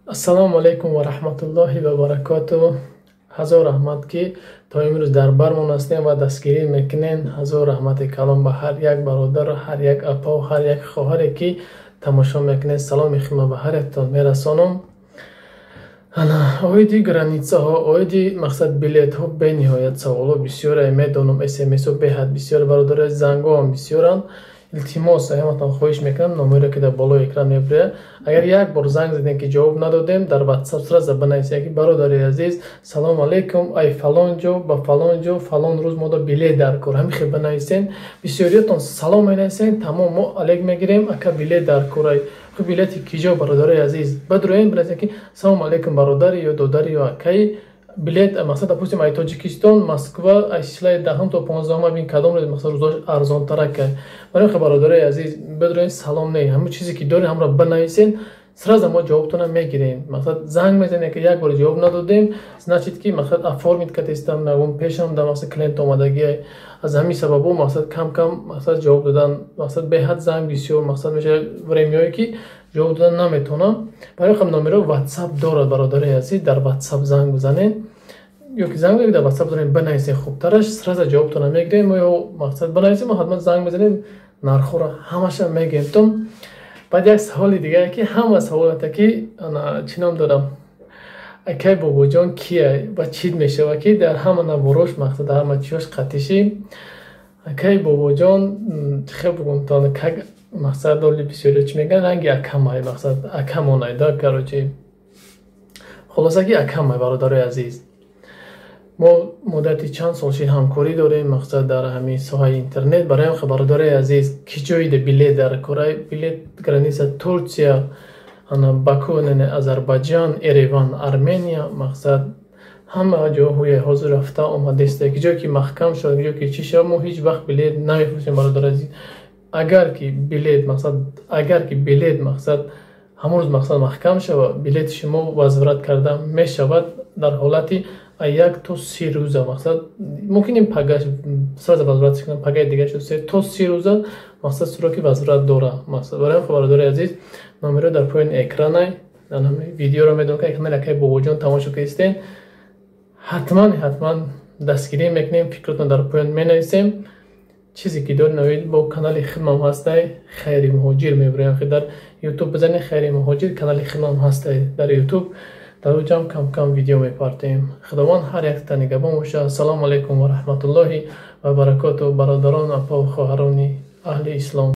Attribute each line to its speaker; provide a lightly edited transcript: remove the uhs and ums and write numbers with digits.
Speaker 1: Ассалому алайкум ва раҳматуллоҳи ва баракоту. Ҳазор раҳмат, ки то имрӯз дар бармон ҳастем ва дастгирӣ мекунем. Ҳазор раҳмати калом ба ҳар як бародару ҳар як апаву ҳар як хоҳаре, ки тамошо мекунед. Саломи хидмат ба ҳар яктон мерасонам. Ана, оиди границаҳо, оиди, мақсад, билетҳо бениҳоят саволҳо бисёре, медонам, смсҳо беҳад бисёр, бародари, зангоам бисёранд. Илтимос, ҳаматон хоҳиш мекунам, номере, ки дар болои экран мебуряд, агар як бор занг задем, ки ҷавоб надодем, дар Ватсап сразу бинависед, ки бародари азиз, салому алайкум, ай фалон ҷо ба фалон ҷо фалон рӯз мода билет дар кор. Ҳамин хел бинависен. Бисёриятон салом менависен, тамом, мо алек мегирем, ака, билет дар корай. Билети киҷо, бародари азиз? Бадроем, бинависен, ки салому алайкум, бародари ё додари ё акаи, билет, мақсад, допустим, ай Тоҷикистон Москва, ай числаи 10-ум то 15-ум, бин кадом рӯз, мақсад, рӯзош арзонтарак. Барои хел, бародари азиз, бидроен, салом не, ҳамон чизе, ки дорем, ҳамро бинависен, сразу мо ҷавобтона мегирем. Мақсад, занг мезанем, ки як бор ҷавоб надодем, значит, ки, мақсад, оформить катестам, нагум пешам да, мақсад, клиент омадагӣ. Аз ҳамин сабабо, мақсад, кам кам, мақсад, ҷавоб додан, мақсад, беҳад занг бисёр, мақсад, мешавад времяое, ки ҷавоб додан наметавонам. Барои хел номеро Ватсап дорад, бародари азиз, дар Ватсап занг бизанед ё ки занг дар Ватсап дорем, бинависем, хубтараш, сразу ҷавобтона мегирем. Ё, мақсад, бинависем, мо ҳатман занг мезанем, нархҳоро ҳамаша мегӯем тон. Баъд як саволи дигар, ки ҳама саволата, ки чӣ ном дорам, акай Бобоҷон кия ва чӣ мешава, ки дар ҳама наворош, мақсад, дар ҳама чиёш қатишӣ. Акай Бобоҷон, хел бугумтон, как, мақсад, оли бисёриё чӣ мегӯянд, ранги акамай, мақсад, акамонай да. Короче, хулоса, ки акамай, бародарои азиз. Мо муддати чанд сол шид ҳамкорӣ дорем, мақсад, дар ҳамин соҳаи интернет. Барои ҳам, бародарои азиз, ки ҷоида билет дар кораи, билет граница Турция, ана Баку, Азарбайҷан, Ереван, Армения, мақсад, ҳама ҷоҳои ҳозир рафта омадеста, ки ҷое ки маҳкам шуд, ҷое ки чӣ шавад, мо ҳеҷ вақт билет намефурӯшем, бародари азиз. Агар ки билет, мақсад, агар ки билет, мақсад, ҳамон рӯз, мақсад, маҳкам шавад, билети шумо возврат карда мешавад дар ҳолати 1 то 30 рӯза. Мақсад, мумкин ин пагаш сразу возврат кунам, пагаи дига шуд, 3 то 30 рӯза, мақсад, сроки возврат дора, мақсад. Барои бародари азиз, номеро дар поёни экранай, видеоро медонам, ки канали акаи Бобоҷон тамошо кардистен, ҳатман, ҳатман дастгирӣ мекунем, фикротон дар поён менависем. Чизе ки дори навид, бо канали хидмам ҳастай, Хайри Муҳоҷир мебурем, дар Ютуб бизанед «Хайри Муҳоҷир», канали хидмам ҳастай дар Ютуб, дар уҷам кам кам видео мепартем. Худованд ҳар якта нигаҳбон бошад. Ассалому алайкум ва раҳматуллоҳи ва баракоту, бародарон, апаву хоҳарони аҳли ислом.